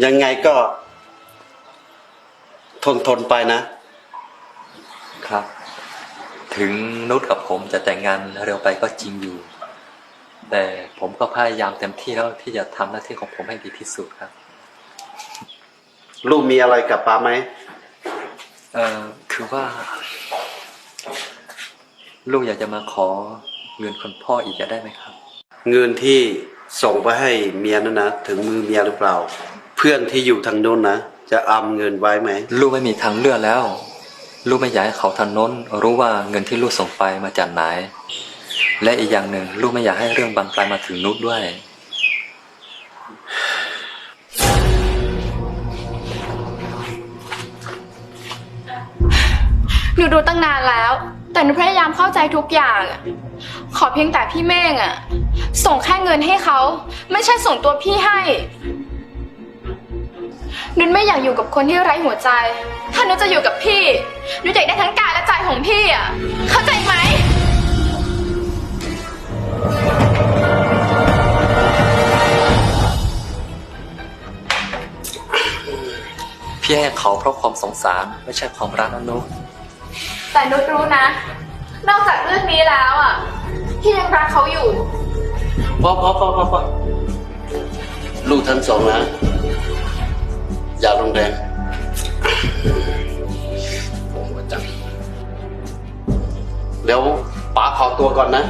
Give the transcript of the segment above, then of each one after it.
ยังไงก็ทนทนไปนะ ครับ ถึงนุชกับผมจะแต่งงานเร็วไปก็จริงอยู่ แต่ผมก็พยายามเต็มที่แล้วที่จะทำหน้าที่ของผมให้ดีที่สุดครับ ลูกมีอะไรกับป๊าไหม เอ่อ คือว่า ลูกอยากจะมาขอเงินคุณพ่ออีกจะได้ไหมครับ เงินที่ส่งไปให้เมียนั่นนะ ถึงมือเมียหรือเปล่า เพื่อนที่อยู่ทางโน้นนะ จะเอาเงินไว้ไหม ลูกไม่มีทางเลือกแล้ว ลูกไม่อยากให้เขาทางโน้นรู้ว่าเงินที่ลูกส่งไปมาจากไหน และอีกอย่างหนึ่ง ลูกไม่อยากให้เรื่องบานปลายมาถึงนุชด้วย นุชรู้ตั้งนานแล้ว แต่นุชพยายามเข้าใจทุกอย่างอะ ขอเพียงแต่พี่เม่งอะ ส่งแค่เงินให้เขา ไม่ใช่ส่งตัวพี่ให้ นุชไม่อยากอยู่กับคนที่ไร้หัวใจ ถ้านุชจะอยู่กับพี่ นุชอยากได้ทั้งกายและใจของพี่อะ เข้าใจไหม พี่ให้เขาเพราะความสงสารไม่ใช่ความรักนะนุช แต่นุชรู้นะ นอกจากเรื่องนี้แล้วอะ พี่ยังรักเขาอยู่ พอพอพอพอพอ ลูกทั้งสองนะ อย่ารุนแรง ปวดหัวจัง เดี๋ยวป๋าขอตัวก่อนนะ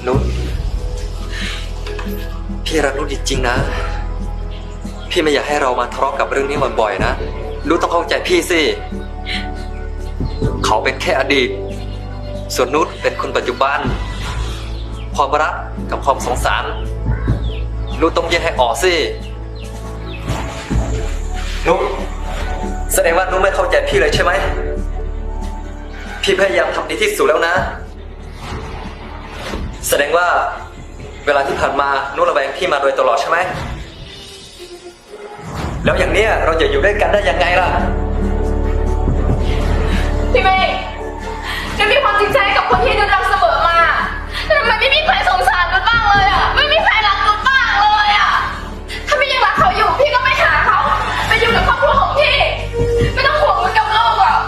นุช พี่รักนุชจริงๆนะ พี่ไม่อยากให้เรามาทะเลาะกับเรื่องนี้บ่อยๆนะ นุชต้องเข้าใจพี่สิ เขาเป็นแค่อดีต ส่วนนุชเป็นคนปัจจุบัน ความรักกับความสงสาร นุชต้องแยกให้ออกสิ นุช แสดงว่านุชไม่เข้าใจพี่เลยใช่ไหม พี่พยายามทำดีที่สุดแล้วนะ แสดงว่าเวลาที่ผ่านมานุชระแวงพี่มาโดยตลอดใช่ไหม แล้วอย่างเนี้ยเราจะอยู่ด้วยกันได้ยังไงล่ะ พี่เมฆ นุชมีความจริงใจให้กับคนที่นุชรักเสมอมา แต่ทำไมไม่มีใครสงสารนุชบ้างเลยอะ ไม่มีใครรักนุชบ้างเลยอะ ถ้าพี่ยังรักเขาอยู่ พี่ก็ไปหาเขา ไปอยู่กับครอบครัวของพี่ ไม่ต้องห่วงนุชกับลูกหรอก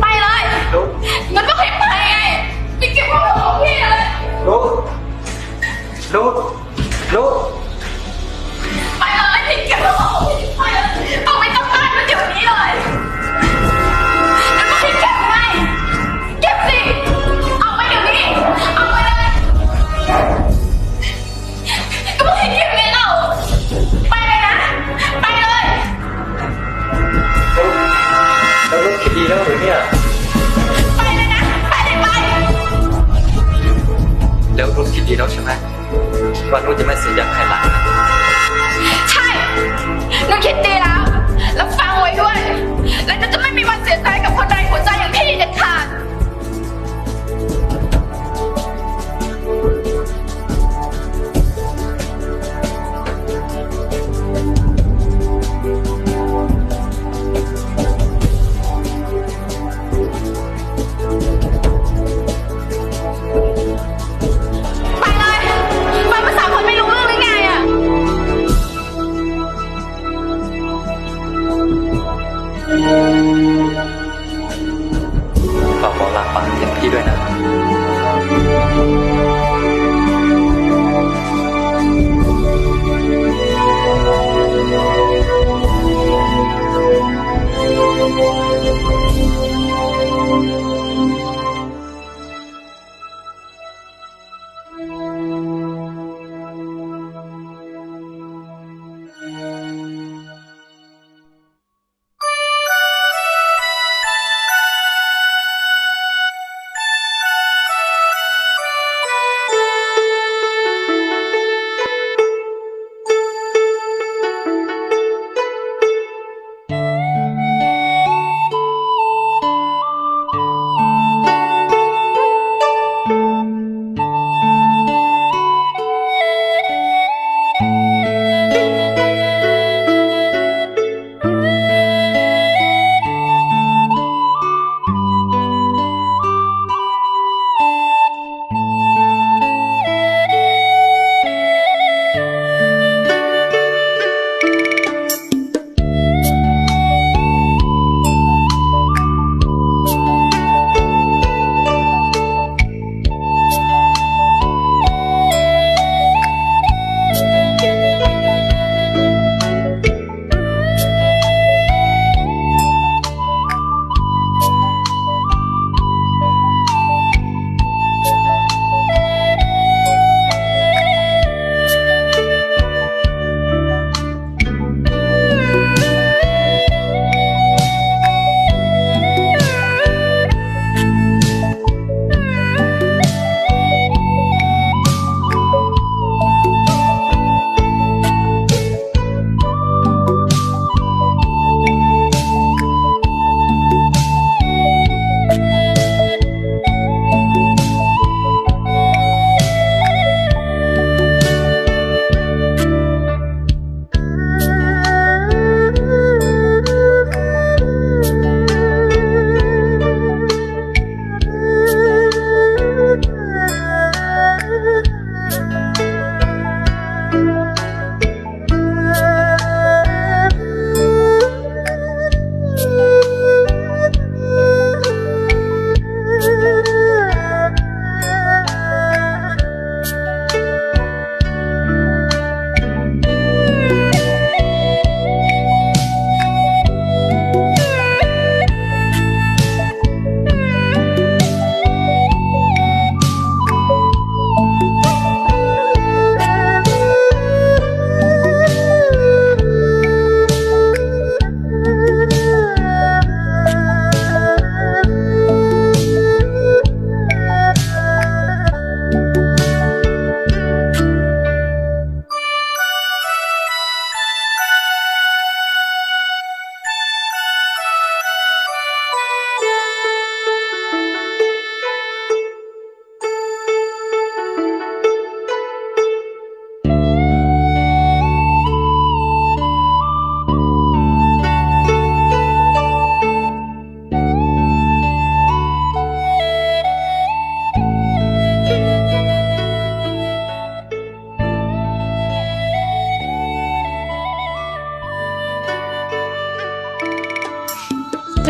ไปเลย นุช นุชบอกให้ไปไง ไปเก็บข้าวของของพี่เลย นุช นุช นุช ไปเลย ไปเก็บข้าวของของพี่ไปเลย ออกไปจากบ้านนุชเดี๋ยวนี้เลย นุชบอกให้เก็บไง เก็บสิ ออกไปเดี๋ยวนี้ ออกไปเลย ก็บอกให้เก็บไงเล่า ไปเลยนะ ไปเลย แล้วนุชคิดดีแล้วหรือเนี่ย ไปเลยนะ ไปเลยไป แล้วนุชคิดดีแล้วใช่ไหม ว่านุชจะไม่เสียใจภายหลัง ใช่ นุชคิดดีแล้ว แล้วฟังไว้ด้วย และนุชจะไม่มีวันเสียใจกับคนไร้หัวใจอย่างพี่เด็ดขาด ไปเลย ฟังภาษาคนไม่รู้เรื่องหรือไงอะ ฝากบอกลาป๋าเต็มที่ด้วยนะ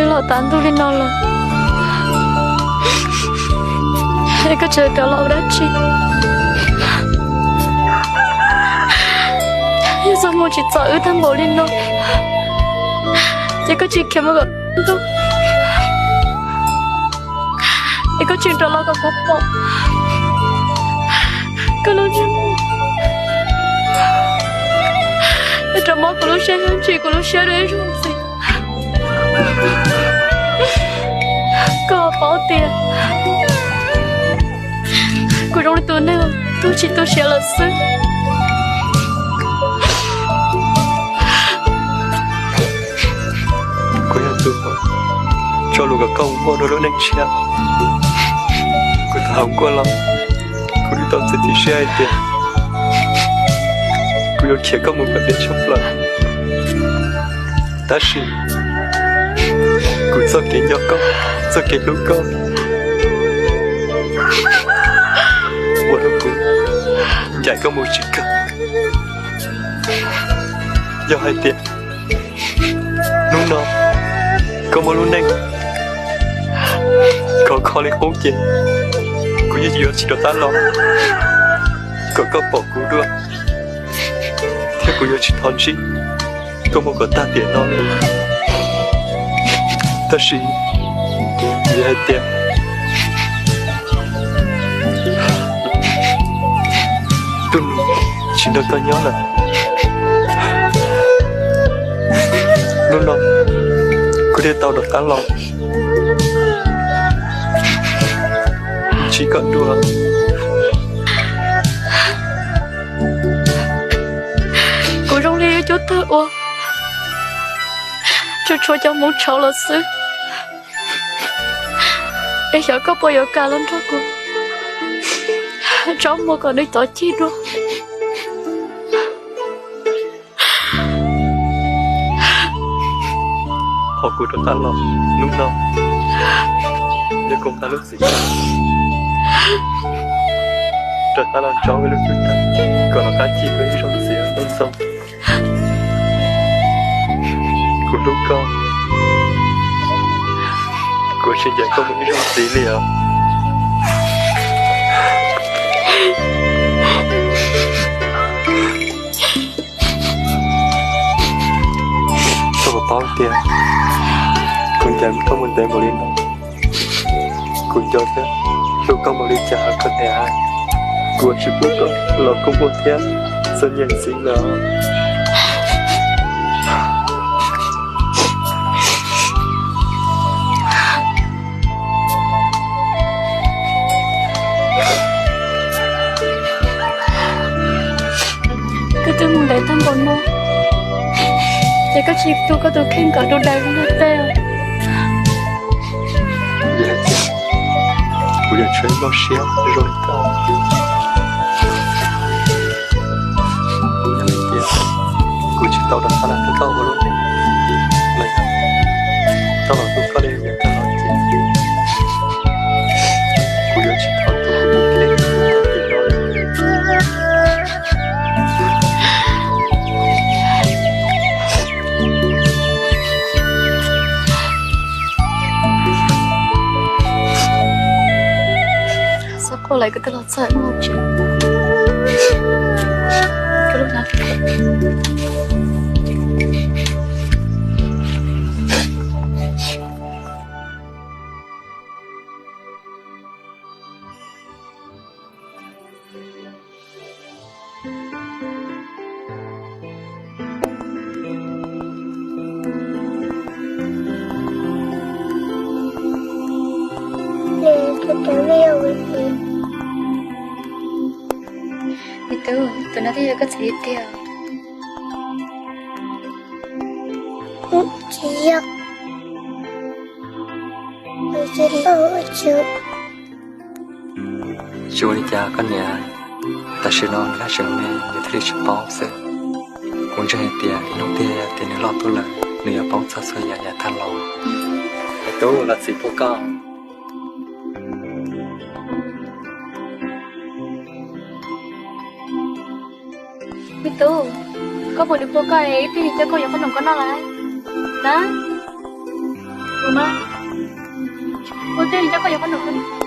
Los tas ntuj li no lawm, es koj tseem rov los ua dab tsi? Yog txoj hmoo tsis txom wb tag npaum li no, ces koj tsis khiav mus kom ntuj, es koj tseem rov los kom kuv pom koj lub ntsej muag, rov mob kuv lub siab, ntsim kuv lub siab dua ib zaug ntxiv. Koj paub tias kuv zoo li tus neeg tu tsis tu siav lawm xwb. Kuv yog tus tso lus kom koj mus muaj dua lub neej tshiab. Kuv tau hauv nkuaj los, kuv twb tau txiav txim siab hais tias kuv yuav khiav koj mus kom tiav tshaj plaws. Tab sis kuv txoj kev nco koj, txoj kev hlub koj, ua rau kuv ncaim koj mus tsis kawg. Yog hais tias hnub no koj muaj lub neej khov kho li qub ces kuv yeej yuav tsis rov qab los kom koj pom kuv dua, thiab kuv yuav tsis thov ntsib koj mus kom tag tiam no li. Tab sis vim hais tias tub tsis nrog koj nyob lawm, hnub no kuv thiaj tau rov qab los ntsib koj dua. Kuv zoo li cub tawg ua, tsuas tshuav cov hmoov tshauv los xwb. Es xyov koj puas yuav kam los nrog kuv tso muag kom nws tov cig dua. Qhov kuv rov qab los hnub no, yog kuv nqa lub txim rov qab los ntsoov ib lub tug tag, kom rov qab cig dua ib zaug ntxiv Tooj Xoo. Kuv hlub koj, kuv tsis ncaim koj mus ib zaug ntxiv li os. Koj puas paub tias kuv ncaim koj mus ntev npaum li no, kuv nco thiab hlub koj npaum li cas koj thiaj hais, kuv tsis pub koj los koj muaj thiab txom nyem ntxiv lawm. Koj twb mus ntev tag npaum no, ces koj tsis tu koj tus kheej kom dub daws li tej. Kuv yuav tsum nplooj siab zoo li koj. Yog hais tias kuv tsis tau rov qab los nrog koj ua lub neej, los yog tau los tu koj li niam tais los ces kuv yuav tsis thov tu kuv tus kheej li. Xav quaj lawm, kuv twb los txog mus tsev. Me tub, tus no thiaj yog koj txiv tiag. Tsis yog, tsis yog. Tsis ua li cas koj niam, tam sim no nws haj tseem me, nws thiaj li tsis paub xwb. Kuv ntseeg hais tias ib hnub twg yog tias nws loj tuaj lawm, nws yuav paub txog txhua yam yav tag los. Me tub, los txiv puag koj. Me tub, koj puas nws puag koj es ib pliag nws coj koj yuav qhob noom koj noj lawm na? Kuv no Coj koj yuav qhov no.